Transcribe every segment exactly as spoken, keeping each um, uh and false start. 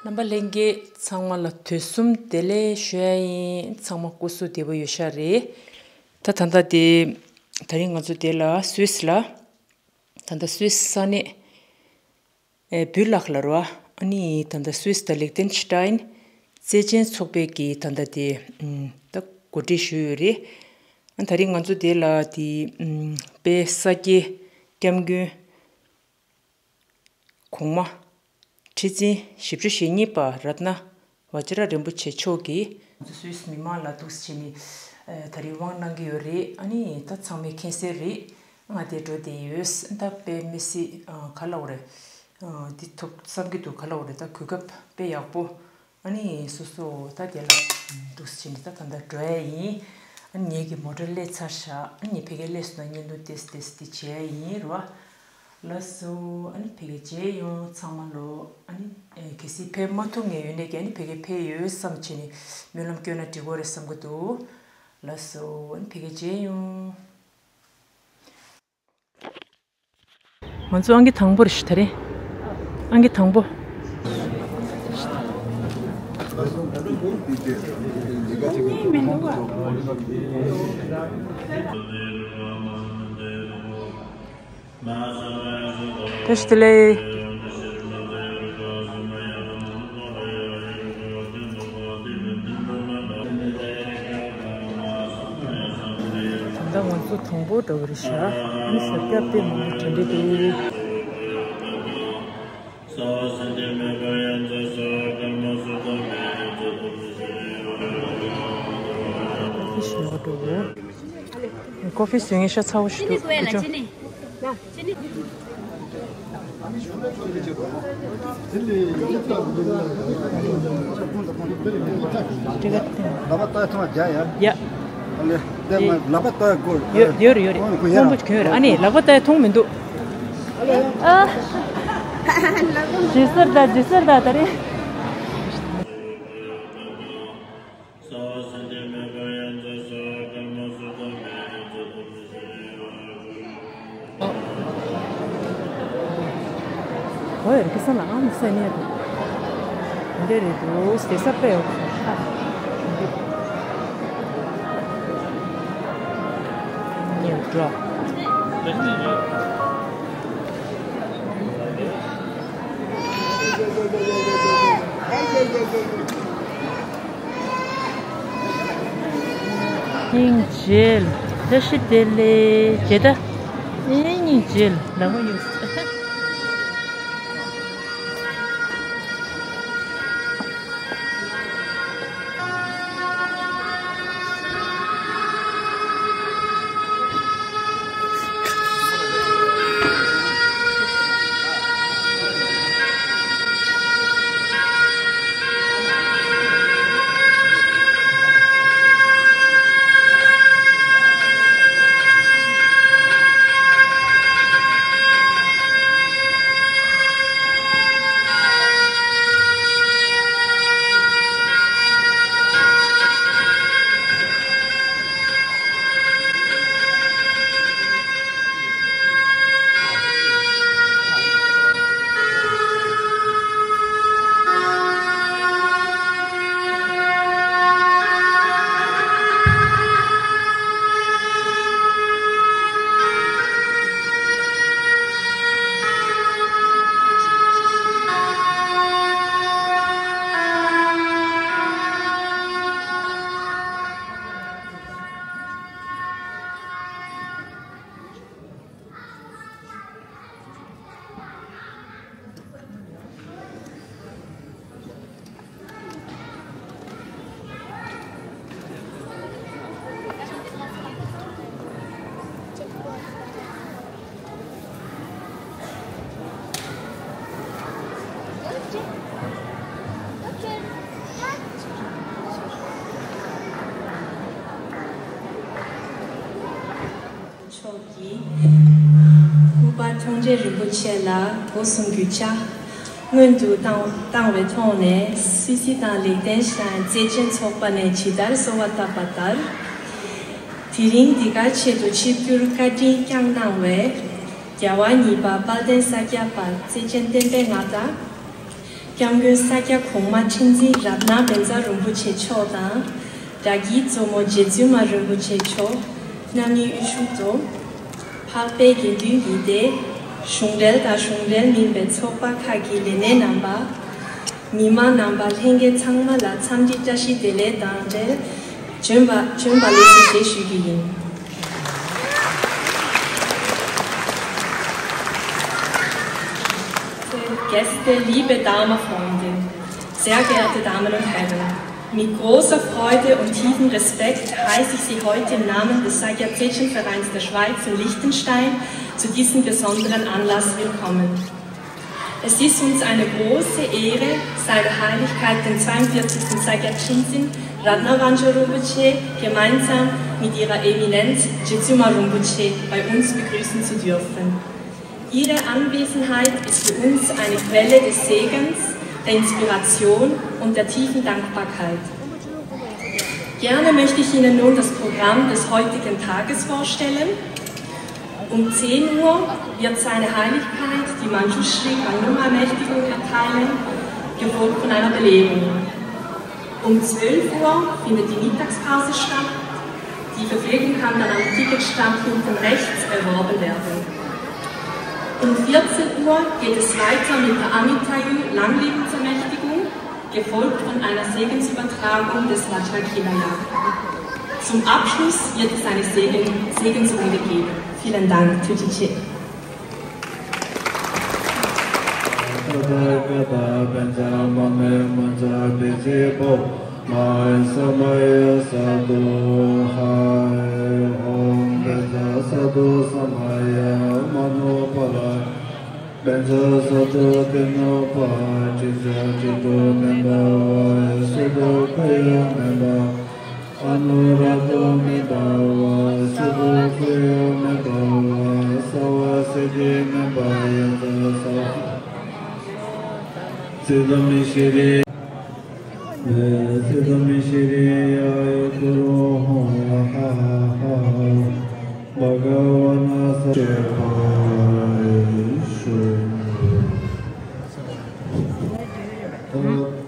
རྣམ་པ་ལྷན་རྒྱས་ཚང་མ་ལ་དུས་གསུམ་བདེ་ལེགས་ཞུ་ཡ་ཡིན། ཚང་མ་སྐུ་གཟུགས་བདེ་པོ་ཡོད་ཤག་རེད། ད་ད་ལྟ་དེ་ད་རིང་ང་ཚོ་དེ་ལ་སུད་སི་ལ་ད་ལྟ་སུད་སི་ས་གནས་ཨེ་བུ་ལག་ལ་རོ། ཨ་ནི་ད་ལྟ་སུད་སི་དང་ལིག་ཏེན་ཤི་ཏའིན་རྩེད་འགྲན་ཚོགས་པའི་གི་ད་ལྟ་དེ་ཨམ་ད་གོ་སྒྲིག་ཞུས་ཡོད་རེད། ཨ་ད་རིང་ང་ཚོ་དེ་ལ་དེ་ཨམ་དཔལ་ས་སྐྱའི་སྐྱབས་མགོན་གོང་མ་ཁྲི་འཛིན་བཞི་བཅུ་ཞེ་གཉིས་པ་རཏྣ་བཛྲ་རིན་པོ་ཆེ་མཆོག་གིས་སུད་སི་མི་མང་ལ་འདུག་སེ་བྱས་ནས་ད་རེས་དབང་གནང་གི་ཡོད་རེད། ཨ་ནི་ད་ཚང་མས་མཁྱེན་གསལ་རེད། ང་དེ་འགྲོ་བསྡད་ཡོད། ད་དཔེ་མི་སྲིད་ག་ལབ་དགོས་རེད། འདི་ཐུག་བསམ་གྱི་འདུག་ག་ལབ་དགོས་རེད། ད་གོ་སྐབས་དཔེ་ཡག་པོ། ཨ་ནི་སོ་སོ་ད་དེ་ལ་འདུག་སེ་བྱས་ནས་ད་ད་ལྟ་འགྲོ་ཡ་ཡིན། ཨ་ནི་ངེད་ཀྱི་མོ་ཊ་སླེབས་ཚར་ཤག་ཨ་ནི་ཕ་གིར་སླེབས་སོང་ན་བརྙན་ཐུང་ཏོག་ཙམ་ཏོག་ཙམ་དེ་བྱེད་ཡ་ཡིན་རེད་བ། ལགས་སོ། ཨ་ནི་ཕ་གིར་མཇལ་ཡོང་། ཚང་མ་ལོ། ཨ་ནི་ཨེ་གལ་སྲིད་ཕེབས་མ་ཐུབ་མཁན་ཡོད་ནའི་ཀྱང་ཨ་ནི་ཕ་གིར་ཕེབས་ཡོད་བསམ་བྱས་ནས་སྨོན་ལམ་སྐྱོན་ན་འགྲིག་གི་རེད་བསམ་གྱི་འདུག་ལགས་སོ། ཨ་ནི་ཕ་གིར་མཇལ་ཡོང་། ང་ཚོ་ཨང་ཀི་དང་པོ་རེད་ཤག་ད་རེས། ཨང་ཀི་དང་པོ། བཀྲ་ཤིས་བདེ་ལེགས། ད་ལྟ་ང་ཚོ་དང་པོ་འདྲ་བོ་རེད་ཤག་ཨ་ནི་ས་སྐྱ་དཔེ་མང་པོ་གྲ་སྒྲིག་འདུག་ཀོ་ཧྥི་ཞུ་ངེས་ཤ་ཚ་བོ་ཞིག་འདུག་ཅི་ནི་ཟོ་ཡ་ཅི་ནི། ཅི་ནི། ལག་པ་ལྟ་ཐོང་རྒྱ་ཡ། ཡ། ལག་པ་ལྟ་དགོས། ཡོད་ཡོད་རེད་ཡོད་རེད། ཁོང་པོ་གྱོན་རེད། ཨ་ནི་ལག་པ་ལྟ་མཐོང་མི་འདུག་ཨ། ཇི་སར་ད་ཇི་སར་ད་ད་རེད། ཨོ་ཡར་ཀི་ས་ལ་ཨ་མི་ས་ནས་འདི་རེད་འདུག་དེ་ས་པའི་ཨོ་ཁ་ནས་འགྲོ། སྙིང་རྗེ། བཀྲ་ཤིས་བདེ་ལེགས་ཇེ་ད། སྙིང་རྗེ་ལ་མོ་ཡོད། མཆོག་གིས་སྐུ་པར་མཐོང་གྲོལ་རིན་པོ་ཆེ་ལ་སྒོ་གསུམ་གུས་ཕྱག་སྔོན་དུ་བཏང་བཏང་བའི་ཐོག་ནས། སུད་སི་དང་ལིག་ཏེན་ཤི་ཏའིན་རྩེད་འགྲན་ཚོགས་པ་ནས་ཇི་ལྟར་གསོལ་བ་བཏབ་པ་ལྟར། དེ་རིང་འདི་གར་ཆེད་དུ་ཆིབས་བསྒྱུར་བཀའ་དྲིན་བསྐྱངས་གནང་བའི་རྒྱལ་བ་གཉིས་པ་དཔལ་ལྡན་ས་སྐྱ་པ་རྩེ་ཆེན་བསྟན་པའི་མངའ་བདག་སྐྱབས་མགོན་ས་སྐྱ་གོང་མ་ཁྲི་འཛིན་རཏྣ་བཛྲ་རིན་པོ་ཆེ་མཆོག་དང་། དགྲ་བགེགས་གཙོ་མོ་རྗེ་བཙུན་མ་རིན་པོ་ཆེ་མཆོག་རྣམ་གཉིས་དབུ་བཞུགས་ཐོག་འཕགས་པའི་དགེ་འདུན་གྱི་སྡེ། གཞུང་འབྲེལ་དང་གཞུང་འབྲེལ་མིན་པའི་ཚོགས་པ་ཁག་གི་ལས་སྣེ་རྣམ་པ། མི་མང་རྣམ་པ་ལྷན་རྒྱས་ཚང་མ་ལ་འཚམས་འདྲི་བཀྲ་ཤིས་བདེ་ལེགས་དང་འབྲེལ། བྱོན་པ་བྱོན་པ་ལེགས་སོ་ཞེས་ཞུ་རྒྱུ་ཡིན། Sehr geehrte, liebe Dharma-Freunde, sehr geehrte Damen und Herren, mit großer Freude und tiefem Respekt heiße ich Sie heute im Namen des Sakya Tsechen Vereins der Schweiz in Liechtenstein zu diesem besonderen Anlass willkommen. Es ist uns eine große Ehre, Seine Heiligkeit, den zweiundvierzigsten Sakya Tsinzin Ratnavanja Rinpoche, gemeinsam mit Ihrer Eminenz Jitsuma Rinpoche bei uns begrüßen zu dürfen. Ihre Anwesenheit ist für uns eine Quelle des Segens, der Inspiration und der tiefen Dankbarkeit. Gerne möchte ich Ihnen nun das Programm des heutigen Tages vorstellen. Um zehn Uhr wird Seine Heiligkeit die Manjushri Kangnuma-Ermächtigung erteilen, gefolgt von einer Belehrung. Um zwölf Uhr findet die Mittagspause statt. Die Verpflegung kann dann am Ticketstand hinten rechts erworben werden. Um vierzehn Uhr geht es weiter mit der Amitayu Langlebensermächtigung, gefolgt von einer Segensübertragung des Vajrakhilaya. Zum Abschluss wird es eine Segen Segensrunde geben. Vielen Dank. Tütüche. Tathagata Panchāmame Manjabhijipo Mahāsamaya Sadhu Hai Om Pancha Sadhu Samaya Manupala Pancha Sadhu Tenopā Chitsa Chitto Mebhava Sadhu Khayo Mebhava Anurādho Mebhava Sadhu Khayo Mebhava Sāvā Siddhi Mebhava Yatha Sāvā Siddhami Shri Siddhami Shri Yāya Guru Bhagavana Sāvā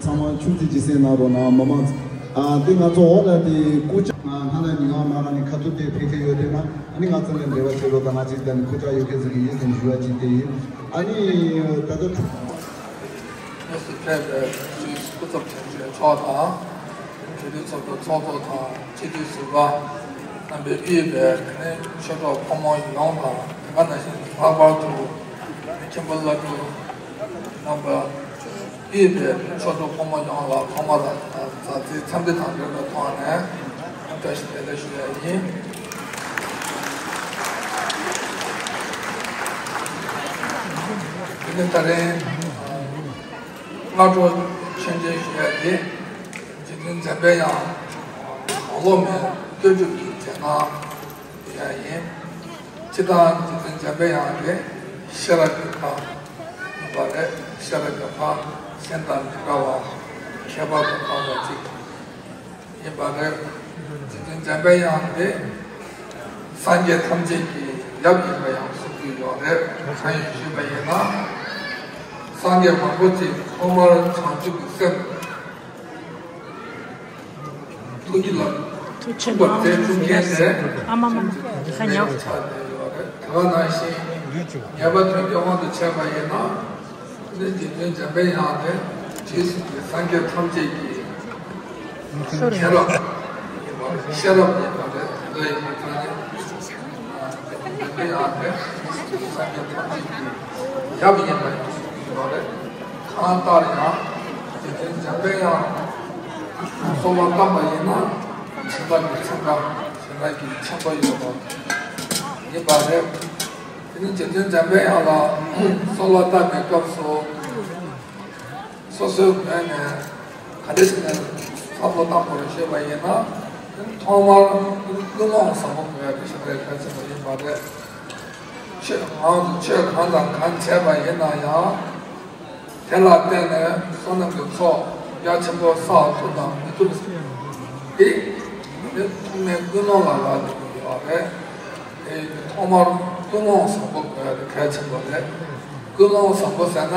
ཚང་མ་ཆུ་ཚོད་ཅིག་གསན་གནང་རོགས་གནང་། མ་མང་། ཨ་འདི་ང་ཚོ་འོག་ལ་དེ་སྐུ་ཕྱག་ང་ལ་ཉི་མ་མ་ར་ནི་ཁ་ཐུག་དེ་ཕེབས་ཀྱི་ཡོད་དེ་ན། ཨ་ནི་ང་ཚོ་ལ་འབྲེལ་བ་བྱེད་རོགས་དང་། ང་ཅིག་དེ་ནི་སྐུ་ཕྱག་ཡོད་མཁན་ཟེར་གྱི་ཡིན་ཟེར་ནས་ཞུ་བ་ཅིག་དེ་ཡིན། ཨ་ནི་ད་ལྟ་དངོས་སུ་ཕེབས་པའི་སྐུ་ཚབ་དོན་གཅོད་མཆོག་དང་། དགེ་འདུན་ཚོགས་གཙོ་ཚོགས་གཙོ་དང་སྤྱི་འཐུས་ཟུར་པ་རྣམ་པས་དབུས་པའི་ག་ནས་ཆོས་གྲོགས་ཕོ་མོ་ཡོངས་དང་། དེ་ག་ནང་བཞིན་ལྷག་པར་དུ་མཁན་པོ་བླ་སྤྲུལ་རྣམ་པ་དབུས་པའི་ཆོས་གྲོགས་ཕོ་མོ་ཡོངས་ལ་ཐོག་མ་དང་མཛའ་བརྩེའི་འཚམས་འདྲི་དང་འབྲེལ་བའི་ཐོག་ནས་བཀྲ་ཤིས་བདེ་ལེགས་ཞུ་ཡ་ཡིན། དེ་ནས་ད་རིང་སྔ་དྲོ་མཆོད་མཇལ་ཞུ་ཡ་དེ། རྗེ་བཙུན་འཇམ་པའི་དབྱངས་གོང་ལོ་མའི་བསྟོད་སྒྲུབ་ཀྱི་རྗེས་གནང་ཞུ་ཡ་ཡིན། སྤྱིར་བཏང་རྗེ་བཙུན་འཇམ་པའི་དབྱངས་དེ་ཤེས་རབ་ཀྱི་ཕ་ཡིན་པ་རེད། ཤེས་རབ་ཀྱི་ཕ་གཞན་དང་མི་འདྲ་བ་ཁྱད་པར་དུ་འཕགས་པ་ཅིག་ཡིན་པ་རེད། རྗེ་བཙུན་འཇམ་པའི་དབྱངས་དེ་སངས་རྒྱས་ཐམས་ཅད་ཀྱི་ཡབ་ཡིན་པ་ཡང་གསུང་གི་ཡོད་རེད། གང་ཡིན་ཞུས་པ་ཡིན་ན། སངས་རྒྱས་མང་པོ་ཅིག་ཐོག་མར་བྱང་ཆུབ་ཀྱི་སེམས། ཐུགས་ཀྱི་ལམ་ཐུགས་ཆེན་པོ་ཐུགས་པ་མཛད་གསུང་མཁན་དེ། ཨ་མ་མ་མ་ཁ་ཉོག་དེ་ག་ནང་བཞིན་ངེས་པ་དོན་གྱི་དབང་དུ་བྱས་པ་ཡིན་ན། འདི་རྗེ་བཙུན་འཇམ་པའི་དབྱངས་དེ་རྗེས་སུ་ཡི་སངས་རྒྱས་ཐམས་ཅད་ཀྱི་མཁྱེན་རབ་ཤེས་རབ་ཡིན་པ་རེད། དེ་འདྲ་ཡིན་པའི་ཐོག་ནས་འཇམ་པའི་དབྱངས་དེ་རྗེས་སུ་ཡི་སངས་རྒྱས་ཐམས་ཅད་ཀྱི་ཡབ་ཡིན་པ་ཡང་གསུངས་ཡོད་པ་རེད། གང་ལྟར་ཡང་རྗེ་བཙུན་འཇམ་པའི་དབྱངས་གསོལ་བ་བཏབ་པ་ཡིན་ན། བྱིན་པ་གི་ཚན་ཁ་བྱིན་པ་གི་ཆེན་པོ་ཡོད་པ་ཡིན་པ་རེད། དེ་ནི་རྗེ་བཙུན་འཇམ་པའི་དབྱངས་ལ་གསོལ་བ་བཏབ་པའི་སྐབས་སུ། སོ་སོའི་ངོས་ནས་ག་འདྲ་ཞིག་ནས་བསམ་བློ་བཏང་དགོས་རེད་ཞུས་པ་ཡིན་ན། ཐོག་མར་ཀུན་སློང་བཟང་པོ་དགོས་ཡ་དེ་ཞིག་རེད། གལ་ཆེན་པོ་ཡིན་པ་རེད། ཆོས་ང་ཚོ་ཆོས་གང་དང་གང་བྱས་པ་ཡིན་ན་ཡང་། དེ་ལ་བརྟེན་ནས་བསོད་ནམས་ཀྱི་ཚོགས་རྒྱ་ཆེན་པོ་བསགས་ཐུབ་དང་མི་ཐུབ་དེ་ནི་ཐོག་མའི་ཀུན་སློང་ལ་རག་ལས་ཀྱི་ཡོད་རེད། དེ་ཐོག་མར་ཀུན་སློང་བཟང་པོ་དགོས་ཡ་དེ་གལ་ཆེན་པོ་རེད། ཀུན་སློང་བཟང་པོ་ཟེར་ན།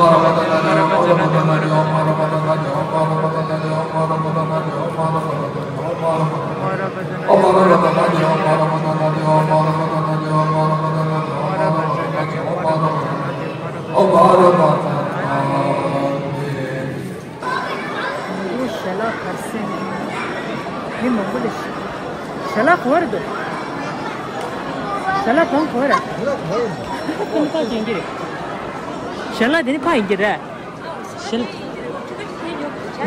ཞལ་ལག་གར་སེང་། མི་མང་པོ་ལ་ཞལ་ལག་ག་པར་འདུག་ཞལ་ལག་གང་ག་པར། ཕ་གི་རེད། ཞལ་ལག་དེ་ནི་ཕ་ཡིན་གྱི་རེད། ཞལ་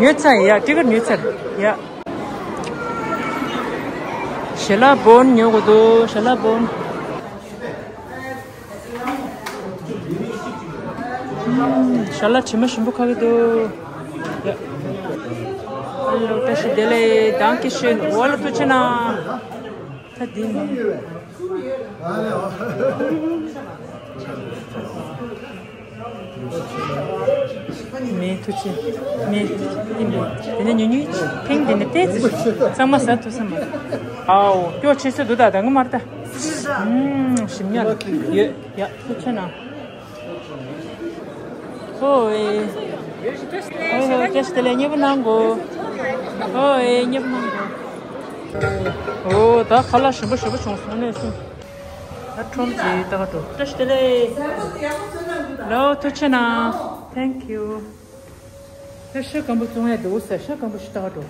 ཉོས་ཚར་ཡ། ཊི་ཀེ་ཊི་ཉོས་ཚར་ཡ། ཞལ་ལག་བོན་ཉོ་དགོས་འདུག་ཞལ་ལག་བོན། ཞལ་ལག་དྲི་མ་ཞིམ་པོ་ཁ་གི་འདུག་ཡ། ཨ་ལོ། བཀྲ་ཤིས་བདེ་ལེགས། Dankeschön། འོ་ལོ། ཐུགས་རྗེ་གནང་། ད་འདི་ནི། མེད། ཐུགས་རྗེ་ཆེ། མེད། འདི་མེད། དེ་ནས་ཉུང་ཉུང་ཕིང་། དེ་ནས་ཏོག་ཙམ་གཙང་མ་ཟ་ཐུབ་ས་མ་རེད། ཨའོ། སྐྱོ་ཆེ་ཤོས་འདུག་ད་ད་ངོ་མར་ད། ཨུམ། ཞིམ་ཉམས་ཡོད་ཡ། ཐུགས་རྗེ་གནང་། ཧོ་ཨེ། ཧོ་ཧོ། བཀྲ་ཤིས་བདེ་ལེགས། མཉེས་པོ་གནང་གོ། ཧོ་ཨེ། མཉེས་པོ་གནང་གོ། ཨོ། ད་ཁ་ལག་ཞིམ་པོ་ཞེ་པོ་བྱུང་སོང་ནས་སོང་། ད་ཁྲོམ་གྱི་ལྟ་ག་འགྲོ། བཀྲ་ཤིས་བདེ་ལེགས། ལོ། ཐུགས་རྗེ་གནང་། Thank you། ད་ཤ་སྐམ་པོ་བཙོང་ཡ་འདུག་ཟེར། ཤ་སྐམ་པོ་ཞིག་ལྟ་ག་འགྲོ།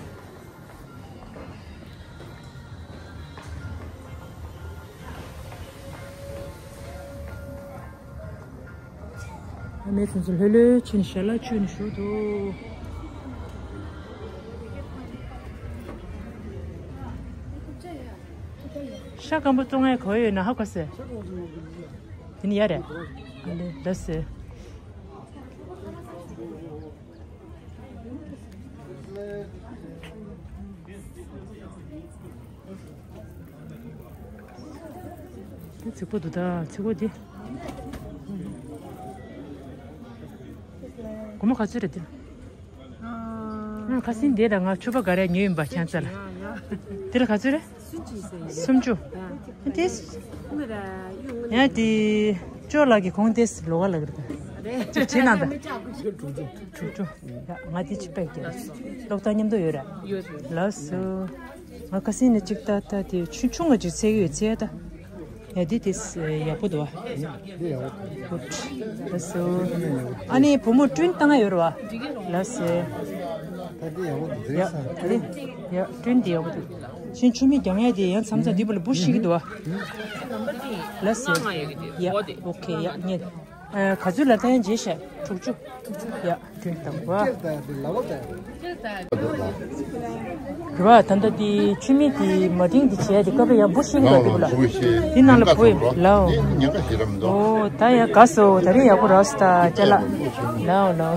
ཨ་མའི་ཚོན་ཚོན་ལྷོད་ལྷོད་ཕྱིན། ཞལ་ལག་མཆོད་ནས་བཞུགས་འདུག་ཤ་སྐམ་པོ་བཙོང་ཡ་ག་པར་ཡོད་ན་ཧ་གོ་སོང་། དེ་ནི་ཡ་རེད། ཨ་ལེ། ལགས་སོ། ཚིག་པོ་འདུག་ད་ཚིག་པོ་འདི། སྒོར་མོ་ག་ཚོད་རེད་འདི། ཨ། ཁ་སང་འདི་ལ་ང་ཕྱུ་པ་འགའ་རེ་ཉོས་ཡིན་པ་ཁྱད་མཚར་ལ། འདི་ལ་ག་ཚོད་རེད། སུམ་ཅུ། ཡང་དེ། ཡང་དེ། ཅོ་ལགས་ཀྱི་གོང་དེ་ལོགས་ལ་གི་རེད། ཅིག་བྱེད་ན་ད། དྲུག་ཅུ། ཡ། ང་དེ་ཅིག་པད་ཀྱི་རེད། ལོག་ལྟ་མཉམ་དུ་ཡོད་ར། ལགས་སོ། ང་ཁ་སང་ནས་ཅིག་ལྟ་ལྟ་དེ་ཆུང་ཆུང་ང་ཅིག་ཚད་ཡོད་ཚད་ད། ཡ། འདི་དེ་ཡག་པོ་འདུག་བ། འདི་ཡག་པོ་འདུག་ལགས་སོ། ཨ་ནི་བུ་མོ་བསྐྲུན་བཏང་ཡོད་ར་བ། ལགས་སོ། ད་འདི་ཡག་པོ་འདུག་ཡ། ད་འདི། ཡ། བསྐྲུན་འདི་ཡག་པོ་འདུག་ཤིང་ཆུ་མིག་རྒྱང་ཡ་དེ་ཡང་མཚམས་མཚམས་འདི་བུ་ལ་འབུ་ཤི་གི་འདུག་བ། ལགས་སོ། ཡ། ཨོ་ཁེ། ཡ། ངས། ཨ། ག་ཚོད་ལ་བལྟས་རྗེས་བཤད། དྲུག་ཅུ། ཡ། དྲུག་དང་བ། རེད་བ། ད་ལྟ་དེ་ཆུ་མིག་དེ་མ་ཏིང་དེ་བྱས་ཏེ་སྐབས་རེ་ཡང་འབུ་ཤིང་ལ་འདུག་ལ། དེ་ནང་ལ་འབུ་ཡོད་ལའོ། ཨོ་ད་ཡ་དགའ་སོ། ད་རེས་ཡག་པོ་རག་སོ་ད་ཅ་ལག་ལའོ་ལའོ།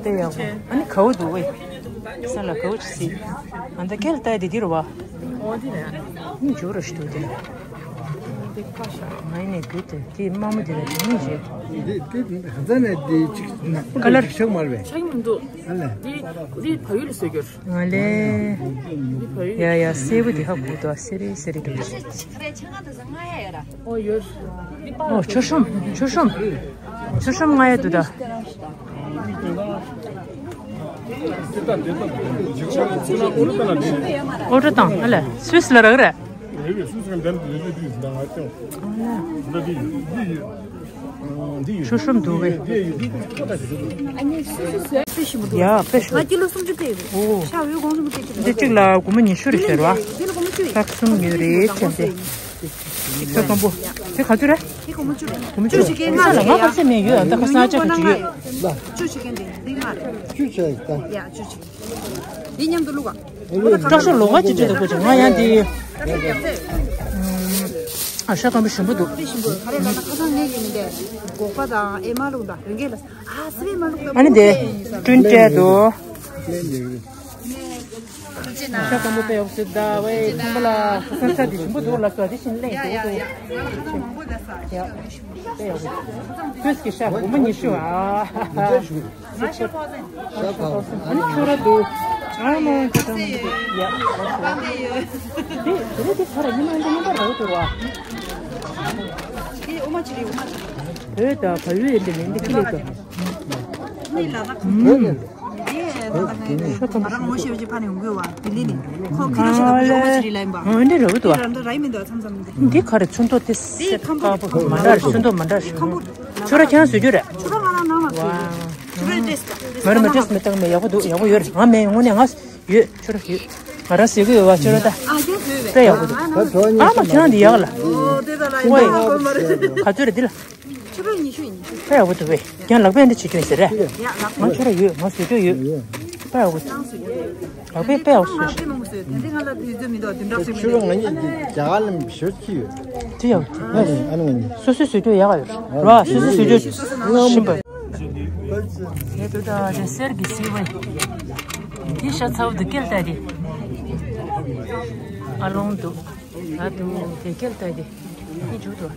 དེ་ཡག་པོ། ཨ་ནི་གའུ་འདུག་ཨེ། ས་ལ་གའུ་ཅི་སི། ཨ་ད་ཁེལ་ཏའི་དེ་དེ་རུ་བ། ཨོ་དེ་རེད། ཨ་ནི་འཇུ་རུ་ཤི་འདུག་དེ་ལ། ང་ཡིན་ནས་དགོས་དེ་དེ་དམར་མོ་དེ་ལ་དེ་ནི་རེད། འདི་འདི་ཧ་ཙང་ནས་འདི་ཅིག་ནག་པོ་ཀ་ལར་ཆགས་མ་རེད་པས། ཆགས་མི་འདུག་ཨ་ལས། འདི་འདི་བལ་ཡུལ་ལ་བཟོས་རྒྱུར། ང་ལས། འདི་བལ་ཡུལ། ཡ་ཡ་སེར་པོ་འདི་ཧ་གོ་འདུག་སེ་རེ་སེ་རེ་འདུག་ཨོ་ཡོད། ཨོ་ཆུ་ཤོམ་ཆུ་ཤོམ། ཆུ་ཤོམ་ང་ཡ་འདུག་ད། ཨོ་ཏྲ་དང་ཨ་ལས་སུས་ལ་རག་རེད། ཆུ་ཤོམ་འདུག་གས། ཡ་དཔེ་ཤོ། ང་ཀི་ལོ་སུམ་ཅུ་ཕེབས་ཡོད། ཨོ། ཤ་འོད་གོང་ཆུ་མོ་སྐད་ཆུ། འདི་གཅིག་ལ་སྒོར་མོ་ཉི་ཤུ་རེད་ཟེར་བ། འདི་ལ་སྒོར་མོ་བཅུ་ཡོད། ཁྲག་གསུམ་ཡོད་རེད་བྱས་ཏེ། ཤ་སྐམ་པོ། དེ་ག་ཚོད་རེད། དེ་སྒོར་མོ་བཅུ་རེད། སྒོར་མོ་བཅུ། བཅུ་ཞིག་སྐྱེལ། ང་ལ་ང་ཁ་ཤས་མེད་ཡོད་ཨ་ད་ཁ་སང་ཅག་ག་ཅིག་ཡོད། བཅུ་ཞིག་སྐྱེལ་འདི་འདི་ང་རེད། བཅུ་བྱས་ད། ཡ་བཅུ་ཞིག་འདི་མཉམ་དུ་བླུག་ག་སྐྲ་ཤོག་ལོགས་ཀ་ཅིག་བྲིས་འདུག་པོ་ཅིག་ང་ཡང་འདི། ཨ་ཤ་སྐམ་པོ་ཞིམ་པོ་འདུག་དེ་ཞིམ་པོ་ག་རེ་ལབ་ན་ཁ་སང་ངས་ཀྱི་མི་འདས་སྒོག་པ་དང་ཨེ་མ་བླུག་དང་རང་གས་ལ་ཨ་སི་པའི་མ་བླུག་དང་ཨ་ནི་འདི་བསྐྲུན་སྤྲད་འདུག་ཤ་སྐམ་པོ་དཔེ་ཡག་པོ་བཟོས་ད་ཝེ་ཁམས་པ་ལ་ཁ་སང་ཤ་འདི་ཞིམ་པོ་འདུག་ལབ་སོང་འདི་བཞིན་ལེན་འདུག་འདུག་ཡ་ཡ་ཡ་ང་ལ་ཁ་སང་མང་པོ་ད་ས་ཤ་འདི་ཞིམ་པོ་འདུག་ཁོས་ཀྱི་ཤ་སྒོར་མོ་ཉི་ཤུ་ཨ། ང་ཤ་ཕོག་ཟིན། ཤ་ཕོག་ཟིན། ཨ་ནི་ཁྱོད་ར་འདུག་ཨ་མ་ཁྱོད་ར་འདུག་ཡ། ཁམས་པའི་ཡོད། དེ་དེ་རེད་དེ་ཁ་ར་ཉི་མ་འདི་ཉི་མ་ར་འུ་ཐུར་བ། དེ་ཨོ་མ་ཅི་རེད་ཨོ་མ་ཅི་རེད། བོད་དང་བལ་ཡུལ་འདི་ནི་འདི་ཁི་ལེ་ག་ནི་ལ་ད་ཁམས་པ། ཨུམ། ང་རང་ངོ་ཤེས་པ་ཅིག་ཕ་ནས་ཡོང་གི་ཡོད་བ་ལྡི་ལི་ནས་ཁོ་ཁི་ལོ་ཞིག་ལ་ཨོ་མ་ཅི་རེད་ལ་ཡིན་པ། ཨ་འདི་ར་འུ་ཐུར་བ། ར་འདི་ར་ཡིན་མི་འདུག་མཚམས་མཚམས་འདི། འདི་ཁ་ར་ཚོན་མདོག་དེ་སེར་དཀར་པོ་མ་འདྲ་ར་ཚོན་མདོག་མ་འདྲ་ཞིག་ཁམས་པ། ཁྱོད་ར་ཁྱང་བཟོས་རྒྱུ་རེད། ཁྱོད་ར་ང་རང་ནང་ལ་བ། ཁྱོད་ར་ཏེས་ཀ་ཏེས་མ་རེད་མ་ཏེས་མི་བཏང་མེད་ཡག་པོ་འདུག་ཡག་པོ་ཡོད་རེད། ང་མེད་ཡོང་ནས་ང་ཡོད་ཁྱོད་ར་ཡོད། ང་རང་ཟེར་གི་ཡོད་བ་ཁྱོད་ར་ད། ཨ་ཡོད་ཡོད་བས། དཔེ་ཡག་པོ་འདུག་ད་གྲོགས་ཉིད་ཨ་མ་ཁྱོད་རང་འདི་ཡག་ལ། ཨོ་དེ་ད་ལ་ཡིན་ད་ང་གོ་མ་རེད། ག་ཚོད་རེད་འདི་ལ། ཁྱོད་ར་ཉི་ཤུ་ཡིན་ཉི་ཤུ། དཔེ་ཡག་པོ་འདུག་བས་ཀྱང་ལག་པས་འདི་བྱེད་ཀྱོན་ཟེར་རེད། ཡ་ལག་པ། ང་ཁྱོད་ར་ཡོད་ང་བཟོས་ཀྱོ་ཡོད། དཔེ་ཡག་པོ་འདུག་ལག་པས་དཔེ་ཡག་པོ་བཟོས། ང་དཔེ་མང་པོ་བཟོས་དེ་འདྲ་ང་ལ་དུས་ཚོད་མི་འདུག་དུས་འདྲ་ཞིག་མི་འདུག་ཁྱོད་ར་ང་གཉིས་ཀྱི་རྒྱ་གར་ལ་ཞོར་གྱི་ཡོད། དེ་ཡག་པོ་འདུག་ཨ་ནི་ཨ་ནི་ང་གཉིས། སོ་སོའི་བཟོས་ཀྱོ་ཡག་ཡོད་ར་སོ་སོའི་བཟོས་ཀྱོ་ཞིམ་པ། ཡ་དུ་ད་རེ་སེར་གྱི་སི་ཝེ། འདི་ཤ་ཚ་བོ་འདུག་སྐེལ་ལྟ་དེ། ཨ་ལོང་འདུག་ད་དུ་དེ་སྐེལ་ལྟ་དེ། འདི་འཇུ་དུ།